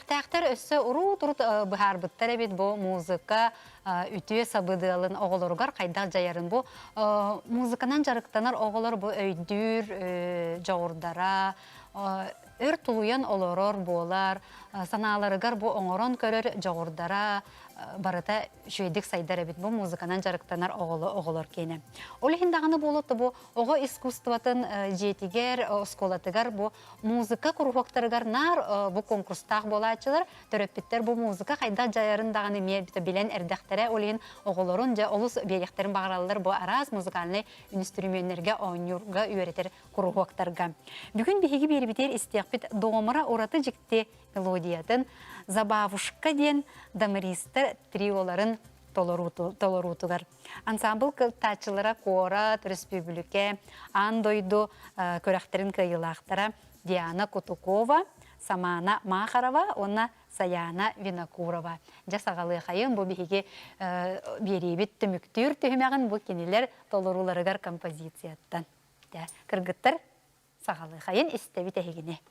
Үөрэхтээхтэр өссө уруут-урут быһаарбыттар эбит бу музыка үтүө сабыдыалын оҕолоругар хайдах дьайарын. Бу музыканан дьарыктанар оҕолор бу өйдүүр дьоҕурдара, өр тулуйан олорор буолар, санааларыгар бу оҥорон көрөр дьоҕурдара барыта үчүгэйдик сайдар эбит бу музыканан дьарыктанар оҕолор киэнэ. Ол иһин даҕаны буолуо бу оҕо искусствотын дьиэтигэр, оскуолатыгар бу музыка куруһуоктарыгар наар бу конкурстаах буолааччылар, төрөппүттэр бу музыка хайдах дьайарын даҕаны эмиэ билэн эрдэхтэрэ, ол иһин оҕолорун дьэ олус биэриэхтэрин баҕараллар бу араас музыкальнай үнүстүрүмүөннэргэ оонньуурга үөрэтэр куруһуоктарга. Бүгүн биһиги биэрбитигэр истиэхпит Домра ураты дьикти мелодиятын «Забавушка» диэн домристар триоларын толоруутугар. Ансамбл кыттааччылара куорат, өрөспүүбүлүкэ, аан дойду күрэхтэрин кыайыылаахтара Диана Кутукова, Самана Махарова уонна Саяна Винокурова. Дьэ саҕалыахайын бу биһиги биэриибит түмүктүүр түһүмэҕин бу кинилэр толорууларыгар композицияттан. Кыргыттар саҕалыахайын истэбит эһигини.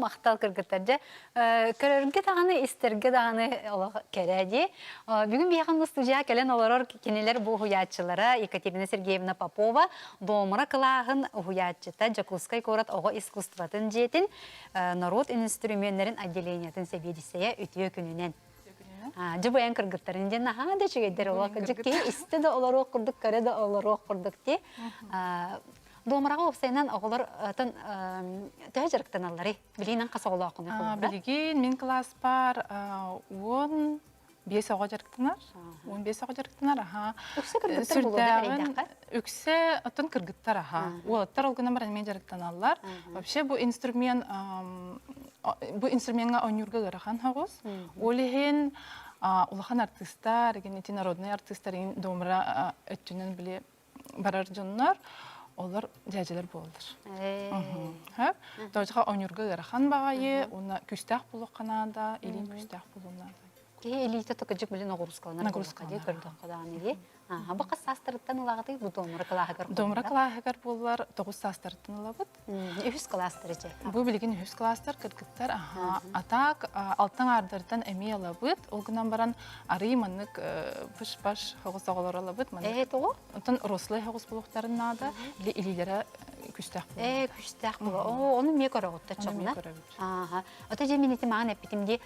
Махтал кыргыттар дьэ көрөргө даҕаны истэргэ даҕаны олох кэрэ дии. Бүгүн биһиэхэ студия кэлэн олорор кинилэр бу уһуйааччылара Екатерина Сергеевна Попова Домра кылааһын уһуйааччыта Дьокуускай куорат оҕо искусствотын дьиэтин норуот инструментнэрин отделениетын сэбиэдиссэйэ үтүө күнүнэн. Дьэ бу эн кыргыттарын диэн наһаа да үчүгэйдэр олох кырдьык киһи истэ да олоруох курдук көрө да олоруох курдук дии. Дуомараҕа уопсайынан оҕолор төһө дьарыктаналларый? Билигин хас оҕолооххунуй холобура? Билигин мин кылааспар 15 оҕо дьарыктанар. 15 оҕо дьарыктанар, аха. Үксэ кыргыттар буолуо эрэйдэххэ? Үксэ оттон кыргыттар, аха. Уолаттар ол гынан баран эмиэ дьарыктаналлар. Вообще бу инструмент бу инструмеҥҥа оонньуурга ыарахан соҕус. Ол иһин улахан артыыстар, ити народнай артыыстар домра өттүнэн били барар дьоннор олор дьээдьэлэр буолаллар. Тоҕо оонньуурга ыарахан баҕайы, уонна күүстээх буолуохха наада, илиин күүстээх буолуон наада. Киһи илиитэ токыдьык билин оҕурускаланар буолуохха дии көрдөххө даҕаны дии. Бу хас саастарыттан ылаҕытый бу домра кылааһыгар? Домра кылааһыгар буоллар 9 саастарыттан ылабыт. Үһүс кылаастар ичи. Бу билигин үһүс кылаастар кыргыттар. А так алтан аардартан эмиэ ылабыт. Ол гынан баран арый маннык пыш-паш хоҕус оҕолор ылабыт. Ээ тоҕо? Онтон рослай хоҕус буолуохтарын наада. Илиилэрэ күстээх буолар. Ээ күстээх буолар. Оо, ону эмиэ көрөҕүт да чоҕуна. Ааха. Ото дьэ мин ити маҕан эппитим дии,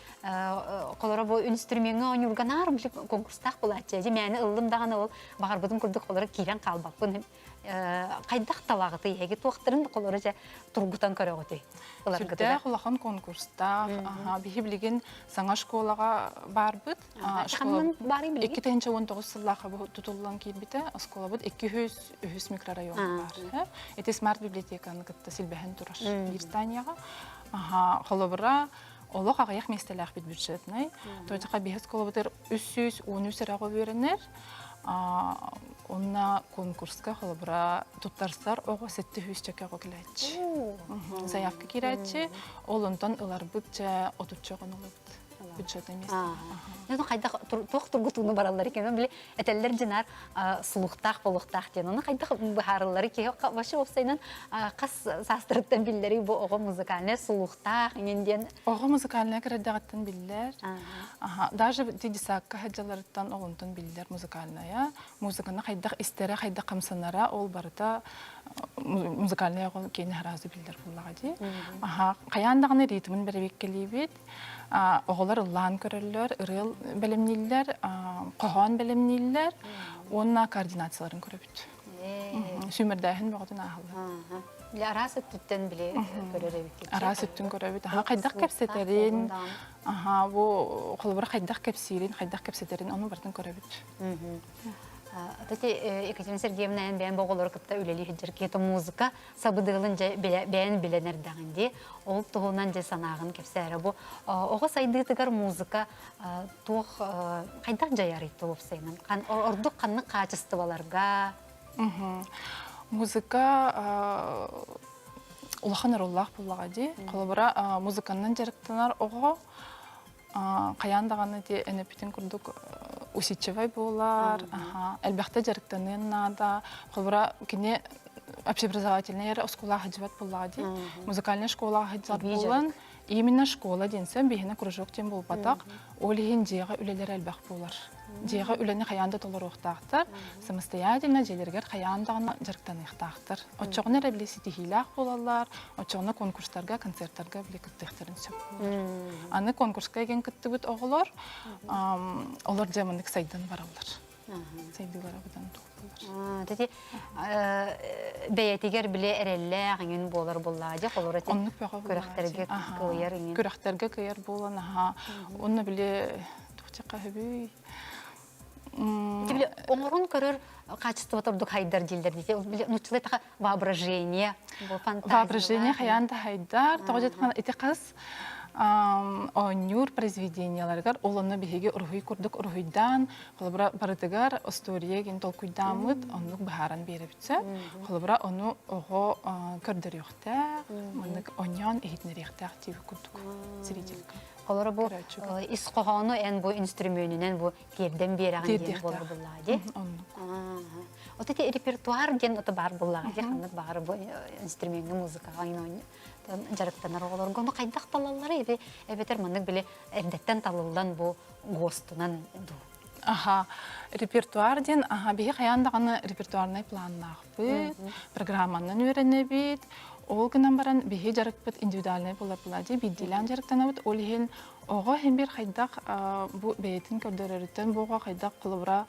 холоро бу инструмеҥҥа оонньуурга наар били конкурстаах буолааччы. Дьэ мээни ыллым даҕаны ол баҕарбытым курдук холоро киирэн хаалбаппын. Хайдах талаҕытый эһиги туохтарын холоро дьэ тургутан көрөҕүтүй? Сүрдээх улахан конкурстаах. Биһи билигин саҥа школаҕа барбыт. Ханнан баарый билигин? 2019 сыллаахха тутуллан киирбитэ. Оскуолабыт 203 микрорайон баар. Ити смарт библиотеканы кытта силбэһэн турар биир зданияҕа. Аха, холобура, олох аҕыйах миэстэлээхпит бюджетнай. Тойтаха биһи оскуолабытыгар 313 эрэ оҕо үөрэнэр. Онно конкурска холобура туттарсар оҕо 700 чөкө оҕо кэлээччи. Заявка киирээччи. Ол онтон ыларбыт дьэ отучча оҕону ылабыт. Бюджетный место. Ну, хайдах туох тургутууну бараллар екен били этэллэр дьинар сулуктаах болуктаах диэн ону хайдах быһаарыллары киһи вообще уопсайынан хас саастарыттан биллэрий бу оҕо музыкальнай сулуктаах иҥин диэн Оҕо музыкальнай кыраддаҕыттан биллэр. Даже ити десакка сылдьалларыттан оҕонтон биллэр музыкальная. Музыканы хайдах истэрэ, хайдах хамсанара, ол барыта музыкальнай оҕо киэнэ сразу биллэр буоллаҕа дии. Хайаан даҕаны ритмин бэрэбиэккэлиибит. Оҕолор ыллаан көрөллөр, ырыа бэлэмнииллэр, хоһоон бэлэмнииллэр уонна координацияларын көрөбүт. Сүүмэрдээһин бөҕөтүн ааһаллар. Били араас өттүттэн били көрөр эбиккит. Араас өттүн көрөбүт. Аха хайдах кэпсэтэрин, аха бу холобура хайдах кэпсиирин, хайдах кэпсэтэрин ону барытын көрөбүт. Ати Екатерина Сергеевна эн бэйэн оҕолору кытта үлэлии сылдьар киһи музыка сабыдыалын дьэ бэйэн билэн эрдэҕин дии. Ол туһунан дьэ санааҕын кэпсээрэ. Бу оҕо сайдыытыгар музыка туох хайдах дьайарый уопсайынан? Ордук ханнык хаачыстыбаларга? Музыка улахан оруоллаах буоллаҕа дии. Холобура, музыканнан дьарыктанар оҕо хайаан даҕаны ити энэпитин курдук усидчивай буолар, элбэхтэ дьарыктаныан наада. Холобура, кини общеобразовательнай эрэ оскуолаҕа сылдьыбат буоллаҕа дии. Музыкальнай школаҕа сылдьар буолан, именно школа диэн сөн биһиэнэ кружок диэн буолбатах. Ол иһин дьиэҕэ үлэлэр элбэх буолар. Дьиэҕэ үлэни хайаан да толоруохтаахтар, самостоятельно дьиэлэригэр хайаан даҕаны дьарыктаныахтаахтар. Оччоҕуна эрэ били ситиһиилээх буолаллар, оччоҕуна конкурстарга, концертарга били кыттыахтарын сөп буолар. Аны конкурска игин кыттыбыт оҕолор, олор дьэ маннык сайдан бараллар. Сайдыылара быдан туох Тети бэйэтигэр биле эрэллээх иҥин буолар буоллаа дьэ холоро Оннук бөҕө күрэхтэргэ кыайар иҥин. Күрэхтэргэ кыайар буолан аха. Онно биле туохчакка хөбүй Били оҥорон көрөр качество ордук хайдар дииллэр дии. Били нуччалыы таха воображение, фантазия. Воображение хайаан да хайдар. Тоҕо диэтэххинэ ити хас оонньуур произведениеларыгар ол онно биһиги уруһуй курдук уруһуйдаан, холобура барытыгар остуоруйа гин толкуйдааммыт оннук быһааран биэрэбит сөп. Холобура ону оҕо көрдөрүөхтээх, маннык оонньоон иһитинэриэхтээх диэбит курдук зрительга. Холоро бу ис хоһоону эн бу инструментинэн бу тиэрдэн биэрэҕин диэн буолар буллаҕа дии. Оннук. Вот эти репертуар диэн ото баар буллаҕа дии ханнык баҕар бу инструмеҥҥа музыкаҕа дьарыктанар оҕолорго ону хайдах талаллара эби эбэтэр маннык били эрдэттэн талыллан бу ГОСТунан дуу. Аха, репертуар диэн аха биһи хайаан даҕаны репертуарнай планнаахпыт, программанан үөрэнэбит. Ол гынан баран биһи дьарыкпыт индивидуальнай буолар буолаа дии, биирдиилээн дьарыктанабыт. Ол иһин оҕо иһин биир хайдах бу бэйэтин көрдөрөрүттэн бу оҕо хайдах холобура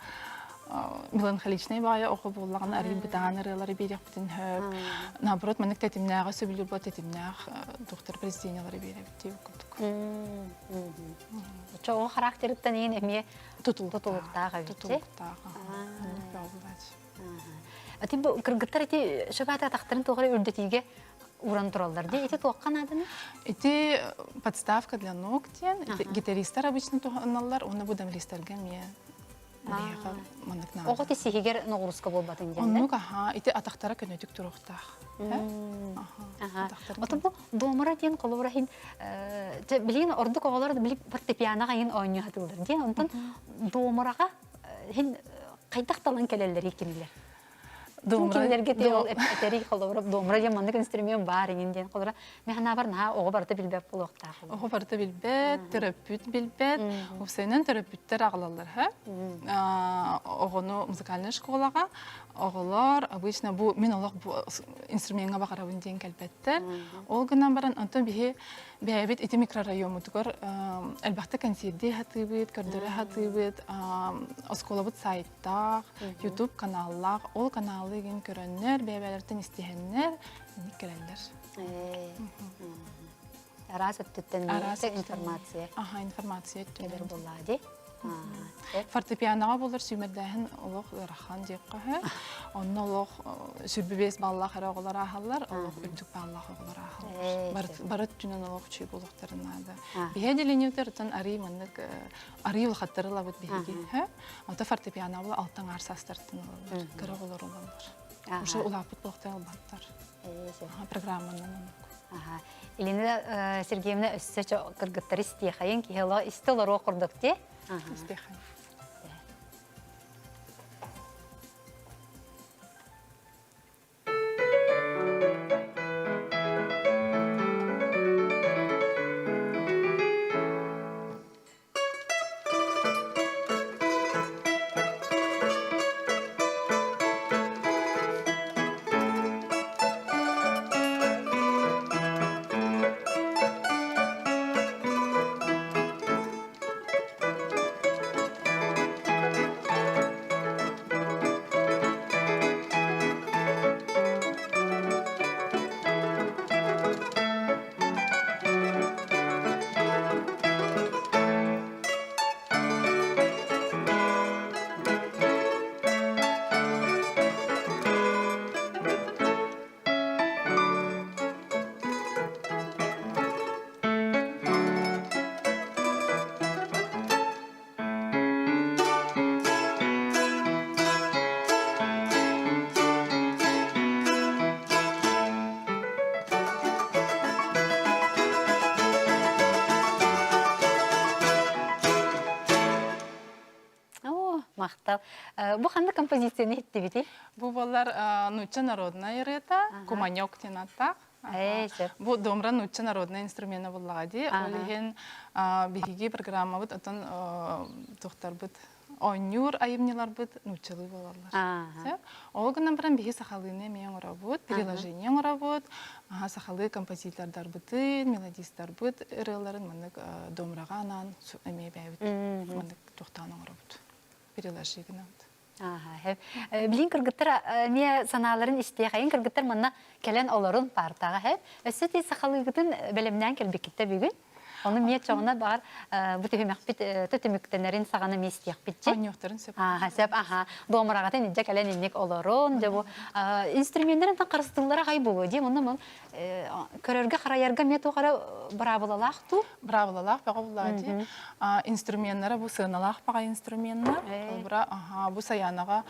меланхоличнай баайа оҕо буоллаҕына арый бытаан ырыалары биэриэхпитин сөп. Наоборот, маннык тэтимнээҕи сөбүлүүр буола тэтимнээх доктор произведениялары биэрэбит дии курдук. Оҕо характерыттан иин эмиэ тутулуктаах эбит. Тутулуктаах. Ати бу кыргыттар ити шөбаата атахтарын туохары үрдэтиигэ уран тураллар дии. Ити туохха нааданы? Ити подставка для ног диэн. Гитаристар обычно туһаналлар, уонна бу дамлистарга эмиэ биһиэхэ маннык наада. Оҕо сиһигэр ноҕуруска буолбатын диэн. Оннук аха, ити атахтара көнөтүк туруохтаах. Ото бу домра диэн холобура иһин билигин ордук оҕолор били фортепианоҕа иһин оонньуу сатыыллар диэн. Онтон домраҕа иһин. Хайдах талан кэлэллэрий кинилэр? Кинилэргэ ол этэрий холобура домра диэн маннык инструмент баар иҥин диэн холобура мен санаабар наһаа оҕо барыта билбэт буолуохтаах. Оҕо барыта билбэт, төрөппүт билбэт. Уопсайынан төрөппүттэр аҕалаллар һэ. Оҕону музыкальнай школаҕа оҕолор обычно бу мин олох бу инструмеҥҥа баҕарабын диэн кэлбэттэр. Ол гынан баран онтон биһи бэйэбит ити микрорайоммутугар элбэхтик кэнсиэрдии сатыыбыт, көрдөрө сатыыбыт, оскуолабыт сайттаах, YouTube каналлаах, ол каналы игин көрөннөр, бэйэбэлэртэн истиһэннэр инник кэлэллэр. Араас өттүттэн информация. Аха, информация өттүнэн. Кэлэр буоллаа дии. Фортепианоҕа буолар сүүмэрдээһин олох ыарахан диэххэ сөп. Онно олох сүрбүбиэс баллаах эрэ оҕолор ааһаллар, олох үрдүк баллаах оҕолор ааһаллар. Бары өттүнэн олох үчүгэй буолуохтарын наада. Биһи отделениетыттан арый маннык арый улахаттары ылабыт биһиги. Ото фортепиано була алтан аар саастартан ылаллар, кыра оҕолор ылаллар. Уже улааппыт буолуохтан ылбаттар. Программанан оннук. Елена Сергеевна өссө кыргыттар истиэхэйин киһи истэ олоруох курдук дии. Истиэхэйин. Оо, махтал. Бу ханнык композицияны иһиттибитий? Бу буолар нуучча народная ырыата, куманек диэн ааттаах. Бу домра нуучча народная инструмена буллаҕа дии. Ол иһин биһиги программабыт отон тухтарбыт оонньуур айымньыларбыт нууччалыы буолаллар. Ол гынан баран биһи сахалыыны эмиэ оҥоробут, приложение оҥоробут, сахалыы композитордарбытын, мелодистарбыт ырыаларын маннык домраҕа анаан эмиэ бэйэбит маннык туохтаан оҥоробут, приложи гынабыт. Билин кыргыттар эмиэ санааларын истиэхэйин кыргыттар манна кэлэн олорун паартаҕа һэ. Өссө ти сахалыыгытын бэлэмнээн кэлбиккиттэ бүгүн. Ону миэ чоҕуна баар бу түһүмэхпит түмүктэнэрин саҕана миэ истиэхпит чи. Онньуохтарын сөп. Аха, сөп, аха. Дуомараҕатын илдьэ кэлэн инник олорун, дьэ бу инструменнарын харыстыыллара хай буолуо дии. Онно мон көрөргө харайарга эмиэ туох эрэ быраабылалаах дуу? Быраабылалаах бөҕө буллаа дии. Инструменнара бу сыаналаах баҕай инструменнар. Холобура, аха, бу Саянаҕа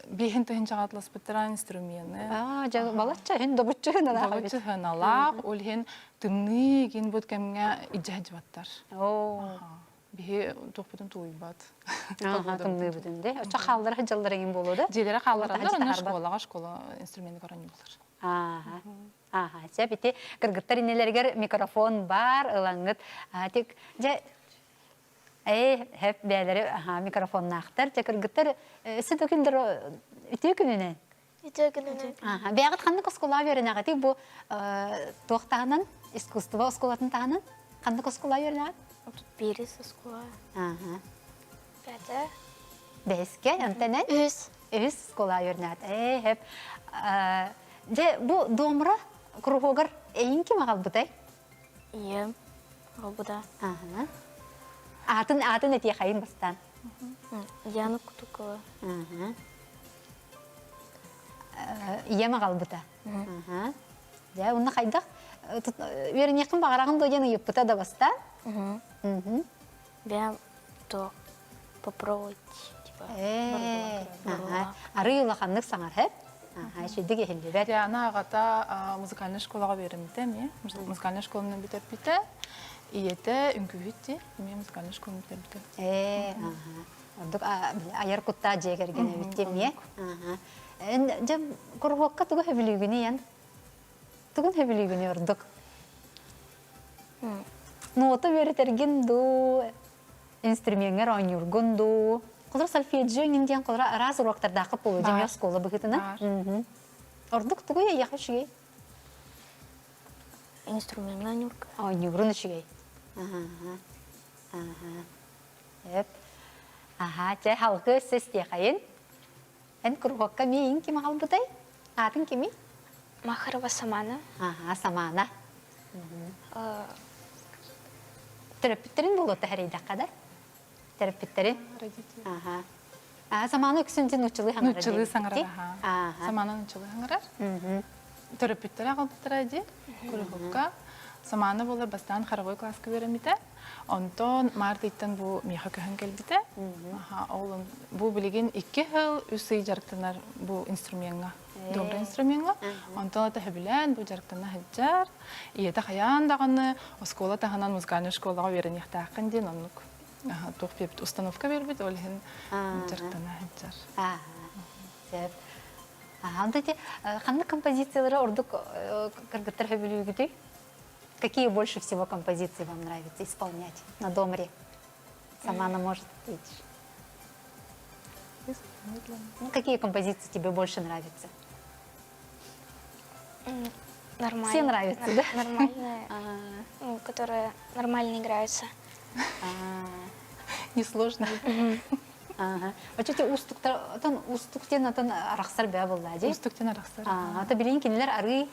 биэһин тыһыынчаҕа атласпыттара инструмены. Аа, дьэ, балачча иһин добуччу сыаналаах эбит. Добуччу сыаналаах, ол иһин тымныы игин бут кэмҥэ илдьэ сылдьыбаттар. Оо. Биһи туохпутун тулуйбат. Тымныыбытын де. Оччо хааллара сылдьаллар эҥин буолуо да? Дьиэлэрэ хааллараллар, онно школаҕа школа инструмены көрөн булар. Ааха. Ааха. Сөп ити кыргыттар иннилэригэр микрофон бар, ылаҥҥыт. Тик дьэ ээ хэп бээлэри микрофоннаахтар. Дьэ кыргыттар өссө да күндэр үтүө күнүнэн. Үтүө күнүнэн. Ааха. Бэйэҕит ханнык оскуолаҕа үөрэнэҕитий бу туох таһынан искусство оскуолатын таһынан ханнык оскуолаҕа үөрэнэҕит? 31 оскуола. Ааха. Пятая. Бэһискэ, онтон Үһүс. Үһүс оскуолаҕа үөрэнэҕит. Ээ, хэп. Дьэ, бу домра кругогар эйин ким аҕалбытай? Ийэм аҕалбыта. Аха. Аатын аатын этиэхэйин бастаан. Яна Кутукова. Аха. Ийэм аҕалбыта. Аха. Дьэ, уонна хайдах үөрэниэххин баҕараҕын дуо диэн ыйыппыта да бастаан? Бэйэм то попробовать типа. Ээ, арыы улаханнык саҥар һэп. Үчүгдүк иһиллибэт. Диана аҕата музыкальнай школаҕа үөрэммитэ эмиэ. Музыкальнай школаны бүтэрбитэ. Ийэтэ үҥкүүһүт дии, эмиэ музыкальнай школаны бүтэрбитэ. Ээ, аха. Ордук айар куттаах дьиэ кэргэн эбит диэмиэ. Дьэ, куруһуокка тугу сөбүлүүгүнүй эн? Тугун сөбүлүүгүнүй ордук? Нота үөрэтэргин дуу, инструмеҥҥар оонньуургун дуу? Холобур, сольфеджио иҥин диэн холобура араас уруоктардаахха буолуо дьиҥэ оскуола быһыытынан. Ордук тугуй эйиэхэ үчүгэй? Инструмеҥҥа оонньуурга. Оонньуурун үчүгэй. Эп. Аха, чэ, халгы өссө истиэхэйин. Эн куруһуокка миин ким аҕалбытай? Аатын кимий? Махарова Самана. Аха, Самана. Төрөппүттэрин буолуота хэрийдэххэ да? Төрөппүттэрин? Аха. Аа, Самана үксүн дьин нууччалыы саҥарар Нууччалыы саҥарар, аха. Самана нууччалыы саҥарар. Төрөппүттэрэ аҕалбыттара дии, куруһуокка. Самана буолар бастаан хоровой класска үөрэммитэ. Онтон март ыйтан бу миэхэ көһөн кэлбитэ. Ол бу билигин икки сыл, үс ый дьарыктанар бу инструмеҥҥа, добрый инструмеҥҥа. Онтон это сөбүлээн бу дьарыктана сылдьар. Ийэтэ хайаан даҕаны оскуола таһынан музыкальнай школаҕа үөрэниэхтээххин диэн оннук туох биэрбит установка биэрбит, ол иһин дьарыктана сылдьар. Сөп. Онто ити ханнык композициялары ордук кыргыттар сөбүлүүгүтүй? Какие больше всего композиции вам нравится исполнять на домре? Сама она может ответить. Ну, какие композиции тебе больше нравятся? Нормально. Все нравятся, да? Нормальные, ну, которые нормально играются. Несложно. Ага. Очути устуктан устуктен атын арахсар бää буолла дии. Устуктен арахсар. Ата билин кинилер арыы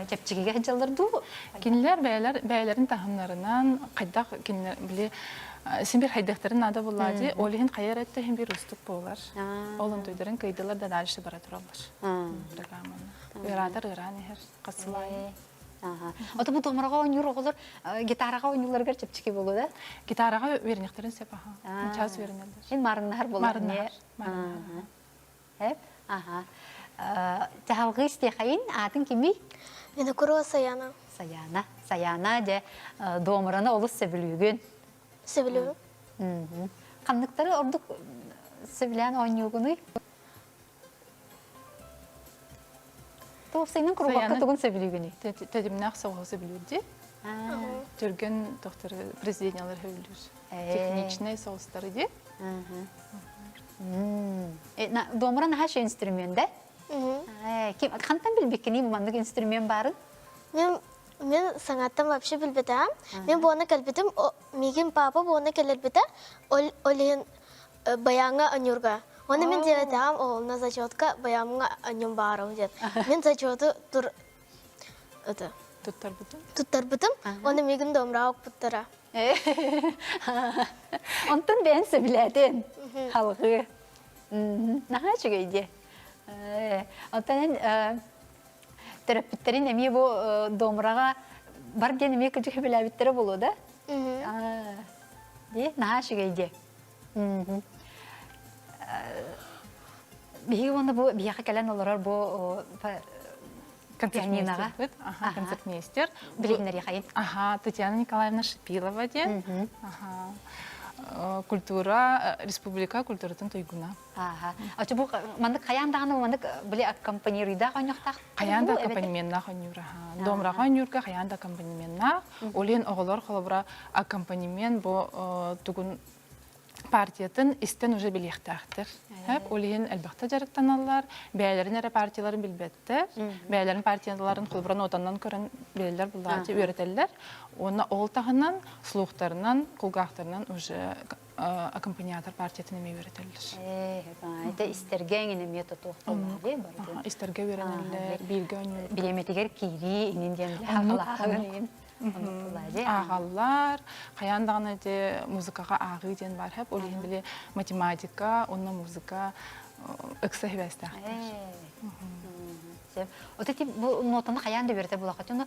чэпчэкигэ сылдьаллар дуу? Кинилэр бэйэлэр бэйэлэрин таһымнарынан хайдах кинилэр били син бир хайдахтарын наада буолла дии. Ол иһин хайа эрэ өттө иһин бир устук буолар. Ол онтуйдарын кыйдылар да дальше бара тураллар. Программаны. Ыараатар ыараан иһэр. Хасылаайын. Ото бу домраҕа оонньуур оҕолор гитараҕа оонньууларыгар чэпчэки буолуо да? Гитараҕа үөрэниэхтэрин сөп аха. Час үөрэнэллэр. Ин маарыҥнаһар буолар. Маарыҥнаһар. Маарыҥнаһар. Эп, аха. Чаһалгыы истиэхэйин, аатын кимий? Винокурова Саяна. Саяна. Саяна дьэ домраны олус сөбүлүүгүн. Сөбүлүүбүн. Ханныктары ордук сөбүлээн оонньуугунуй? Туохсайнын куруһуокка тугун сөбүлүүгүнүй? Тэтимнээх соҕуһу сөбүлүүр дии. Түргэн тохтору произведениялар сөбүлүүр. Техничнэй соҕустары дии. Домра наһаа инструмент да? Хантан билбиккиний бу маннык инструмент баарын? Мен мен саҥаттан вообще билбэтим. Мен буона кэлбитим, миигин папа буона кэлэрбитэ, ол ол иһин баяҥҥа анньуурга. Уонна мин диэбэтэҕим оҕолуна зачетка баяҥҥа анньум баарым диэн. Мин зачету тур это туттарбытым. Туттарбытым. Уонна миигин домраҕа укпуттара. Онтон бэйэн сөбүлээтин халҕыы. Наһаа үчүгэй дии. Оттон эн төрөппүттэрин эмиэ бу домраҕа бар диэн эмиэ кыдьык сөбүлээбиттэрэ буолуо да? Дии, наһаа үчүгэй дии. Биһиги уонна бу биһиэхэ кэлэн олорор бу пианиноҕа концертмейстер билигиннэриэхэйин. Аха, Татьяна Николаевна Шипилова диэн. Аха. Культура, республика культуратын туйгуна. Аха. Очо бу маннык хайаан даҕаны маннык били аккомпанируйдаах оонньохтоох Хайаан да аккомпанеменнаах оонньуур аха. Домраҕа оонньуурга хайаан да аккомпанеменнаах. Ол иһин оҕолор холобура аккомпанемент бу тугун партиятын истэн уже билиэхтээхтэр. Ол иһин элбэхтэ дьарыктаналлар, бэйэлэрин эрэ партияларын билбэттэр, бэйэлэрин партияларын холобура нотанан көрөн билэллэр буллааччы үөрэтэллэр. Уонна ол таһынан слухтарынан, кулгаахтарынан уже аккомпаниатор партиятын эмиэ үөрэтэллэр. Это истэргэ эҥин эмиэ тотуох буолла Истэргэ үөрэнэллэр, бииргэ оонньууллар. Бириэмэтигэр киирии иҥин диэн хаалааҕын Ааҕаллар, хайаан даҕаны ити музыкаҕа ааҕыы диэн баар хэп, ол иһин били математика уонна музыка ыкса сибээстээхтэр. Сөп. Ото ти бу нотаны хайаан да үөрэтэ булахат. Ону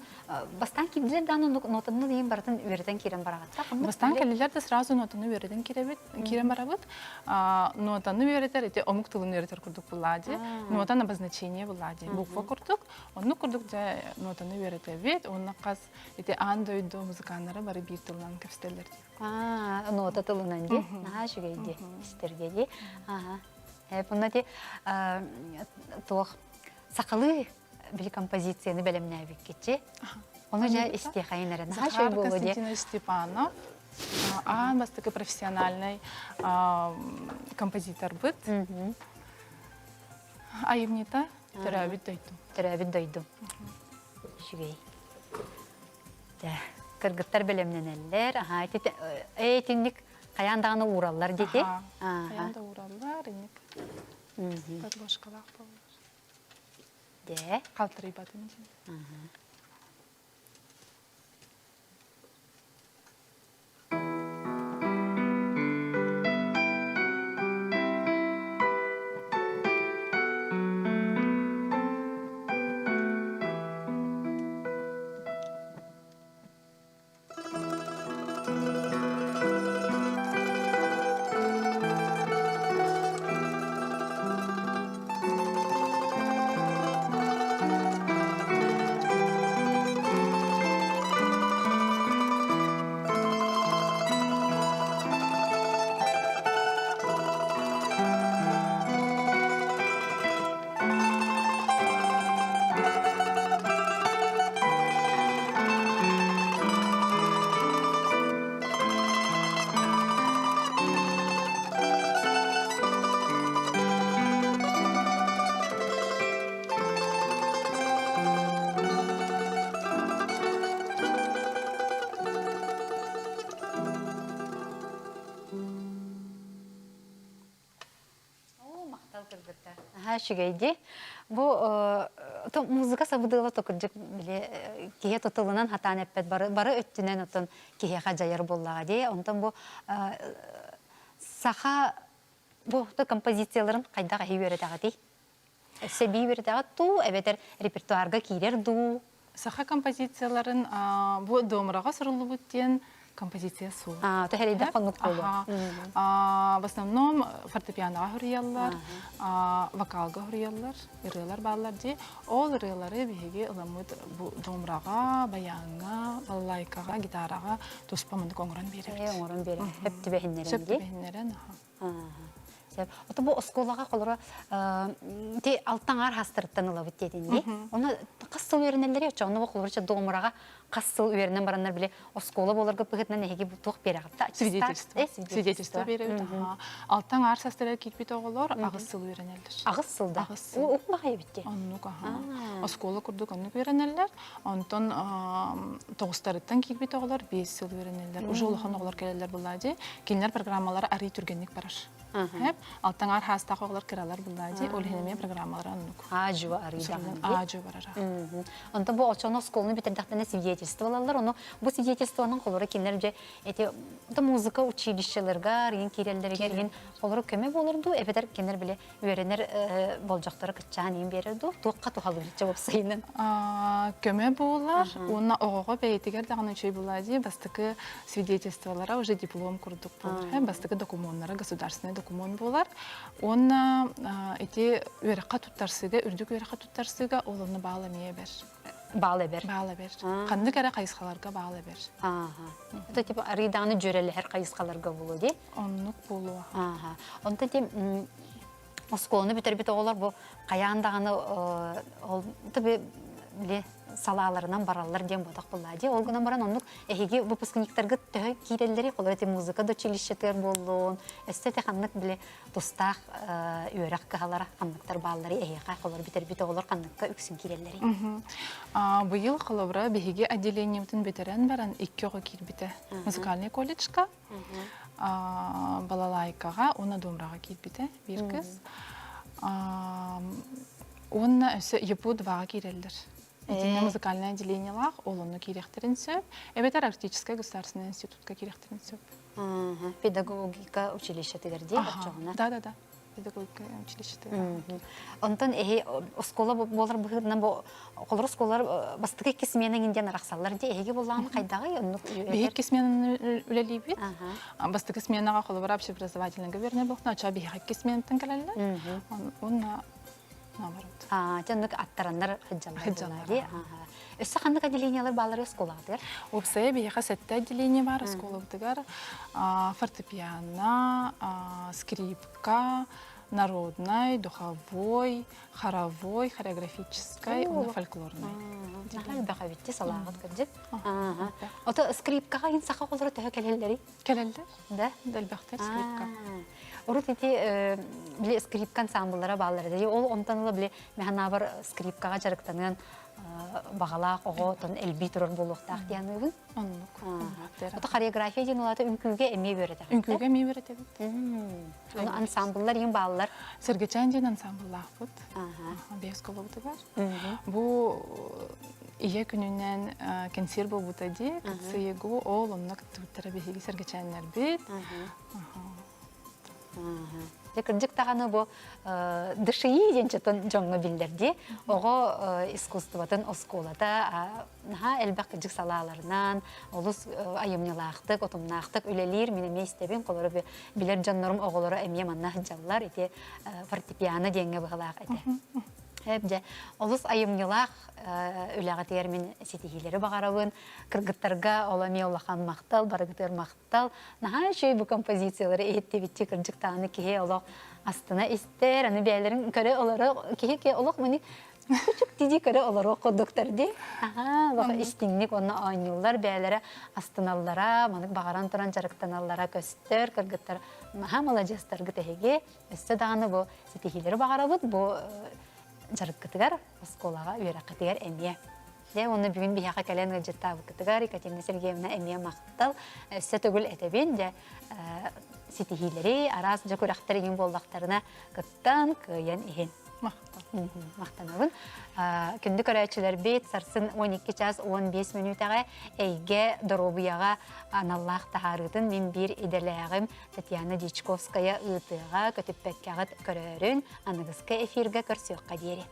бастаан киирдилэр даҕаны нотаны дейин барытын үөрэтэн киирэн бараҕатта. Бастаан кэллилэр да сразу нотаны үөрэтэн киирэбит, киирэн барабыт. Нотаны үөрэтэр ити омук тылын үөрэтэр курдук буллаа дии. Нотан обозначение буллаа дии. Буква курдук. Оннук курдук дьэ нотаны үөрэтэбит. Уонна хас ити аан дойду музыканнара бары биир тылынан кэпсэтэллэр дии. Аа, нота тылынан дии. Наһаа үчүгэй дии. Истэргэ дии. Аха. Э, ти туох сахалыы били композицияны бэлэмнээбиккичи. Ону дьэ истиэхэйин эрэ. Наһаа үчүгэй буолуо дии. Константинович Степанов аан бастакы профессиональный композиторбыт. Айымньыта төрөөбүт дойдум. Төрөөбүт дойдум. Үчүгэй. Кыргыттар бэлэмнэнэллэр. Аха, итинник хайаан даҕаны уураллар диэти. Хайаан да уураллар, инник подложкалаах буоллар. Дэ. Халтарыйбатын диэн. Оо, махтал кыргыттар. Наһаа үчүгэй дии. Бу то музыка сабыдыала то кырдьык били киһи тутулунан хатаан эппэт бары бары өттүнэн оттон киһиэхэ дьайар буоллаҕа дии. Онтон бу саха бу композицияларын хайдах эһи үөрэтэҕитий? Өссө эбии үөрэтэҕит дуу, эбэтэр репертуарга киирэр дуу? Саха композицияларын бу домраҕа суруллубут диэн композиция суох. А, то хэрийдэх хоннук буолуо. В основном фортепианоҕа суруйаллар, вокалга суруйаллар, ырыалар бааллар дии. Ол ырыалары биһиги ыламмыт бу домраҕа, баяҥҥа, балалайкаҕа, гитараҕа туспа мындык оҥорон биэрэбит. Оҥорон биэрэбит. Сөп түбэһиннэрэн Сөп түбэһиннэрэн, аха. Сөп. Ото бу оскуолаҕа холоро ти алтаҥар хастарыттан ылабыт диэтин дии. Оны хас сыл үөрэнэллэри оччоҕуна бу холоро домураҕа хас сыл үөрэнэн бараннар били оскуола буоларга быһыытынан эһиги туох биэрэҕит Свидетельство. Свидетельство биэрэбит. Алтаҥ аар састара киирбит оҕолор аҕыс сыл үөрэнэллэр. Аҕыс сылда. Аҕыс сыл. Ук баҕайы эбит Оннук аха. Оскуола курдук оннук үөрэнэллэр. Онтон тоҕустарыттан киирбит оҕолор 5 сыл үөрэнэллэр. Уже улахан оҕолор кэлэллэр буллаа дии. Кинилэр программалара арый түргэнник барар. Хэп алтаҥар хаастаах оҕолор кыралар буллаа дии. Ол иһин эмиэ программалара оннук. Аа-жуо арый даҕаны. Аа-жуо барара. Онтон бу очону оскуоланы бүтэрдэхтэринэ свидетельство ылаллар. Ону бу свидетельствонан холоро кинилэр дьэ эти музыка училищеларга рин киирэллэригэр иһин холоро көмө буолар дуу эбэтэр кинилэр били үөрэнэр болдьохторо кыччаан иин биэрэр дуу туохха туһалыыр дьэ уопсайынан көмө буолар уонна оҕоҕо бэйэтигэр даҕаны үчүгэй буолаа дии бастакы свидетельстволара уже диплом курдук буолар бастакы докумуоннара государственный документ буолар уонна ити үөрэххэ туттарсыыга үрдүк үөрэххэ туттарсыыга ол онно баал эмиэ эбэр баал эбэр баал эбэр ханнык эрэ хайысхаларга баал эбэр это типа арыйдааны дьүөрэлэһэр хайысхаларга буолуо дии оннук буолуо онтон ти оскуоланы бүтэрбит оҕолор бу хайаан даҕаны ол били салааларынан бараллар диэн буотах буоллаа дии. Ол гынан баран оннук эһиги выпускниктаргыт төһө киирэллэрий? Холобур ити музыка да училищетыгар буоллун, өссө ити ханнык били тустаах үөрэх кыһалара ханныктар баалларый эһиэхэ холобур бүтэрбит оҕолор ханныкка үксүн киирэллэрий? Быйыл холобура биһиги отделениебытын бүтэрэн баран икки оҕо киирбитэ. Музыкальный колледжка балалайкаҕа уонна домраҕа киирбитэ биир кыз. Уонна өссө ЕПУ 2-ҕа киирэллэр. Итиннэ музыкальное отделениелаах ол онно киириэхтэрин сөп. Эбэтэр Арктическай государственный институтка киириэхтэрин сөп. Педагогика училищетыгар дии оччоҕуна. Да, да, да. педагогика училищета. Онтон эһи оскуола буолар быһыытынан бу холор оскуолалар бастакы икки смена диэн арахсаллар дии эһиги буллаҕын хайдаҕый оннук Биһи икки сменаны үлэлиибит. Бастакы сменаҕа холобура общеобразовательный губерния буолуохтаах, оччоҕо биһиэхэ икки сменаттан кэлэллэр. Уонна наоборот. Аа, оннук аттараннар сылдьаллар дии. Өссө ханнык отделениелар бааллар оскуолаҕытыгар? Уопсайа биһиэхэ сэттэ отделение баар оскуолабытыгар. Фортепиано, скрипка, народнай, духовой, хоровой, хореографическай уонна фольклорнай. Наһаа элбэх эбитти салааҕыт кырдьык. Ото скрипкаҕа ин саха оҕолоро төһө кэлэллэрий? Кэлэллэр. Да? Элбэхтэр скрипка. Урут ити били скрипка ансамбллара бааллар ди. Ол онтон ыла били механабар скрипкаҕа дьарыктаныан баҕалаах оҕо тон элбии турар буолуохтаах диэн аныыбын. Оннук. Ото хореография диэн улаата үҥкүүгэ эмиэ үөрэтэҕит. Үҥкүүгэ эмиэ үөрэтэбит. Ону ансамбллар иин бааллар. Сэргэчээн диэн ансамбллаахпыт. Биэс колобутугар. Бу ийэ күнүнэн кэнсиэр буолбута дии. КЦЕГУ ол онно кыттыбыттара биһиги сэргэчээннэрбит. Дьэ кырдьык даҕаны бу ДШИ диэн чотон дьоҥҥо биллэр дии. Оҕо искусствотын оскуолата наһаа элбэх кырдьык салааларынан олус айымньылаахтык, утумнаахтык үлэлиир. Мин эмиэ истэбин, холоро билэр дьоннорум оҕолоро эмиэ манна сылдьаллар. Ити фортепиано диэҥҥэ быһылаах этэ. Дьэ, олус айымньылаах үлэҕитигэр мин ситиһиилэри баҕарабын. Кыргыттарга ол эмиэ улахан махтал, барыгытыгар махтал. Наһаа үчүгэй бу композициялары иһиттибитчи кырдьык даҕаны киһи олох астына истэр, аны бэйэлэрин көрө олоро киһи ки олох мани күчүк дии көрө олоруох курдуктар дии. Аһаа, баха истиҥник уонна оонньууллар бэйэлэрэ астыналлара, манык баҕаран туран дьарыктаналлара көстөр, кыргыттар наһаа маладьыастаргыт эһиги. Өссө даҕаны бу ситиһиилэри баҕарабыт бу дьарыккытыгар, оскуолаҕа үөрэххитигэр эмиэ. Дьэ, уонна бүгүн биһиэхэ кэлэн ыалдьыттаабыккытыгар Екатерина Сергеевна эмиэ махтал. Өссө төгүл этэбин, дьэ, ситиһиилэри, араас дьэ күрэхтэр иҥин буоллахтарына кыттан, кыайан иһин. Махтал. Махтанабын. Күндү көрөөччүлэрбит, сарсын 12 час 15 мүнүүтэҕэ эйгэ доруобуйаҕа аналлаах таһаарыытын мин биир идэлээҕим Татьяна Дьячковская ыытыаҕа, көтүппэккэҕит көрөөрүн, аныгыскы эфиргэ көрсүөххэ диэри.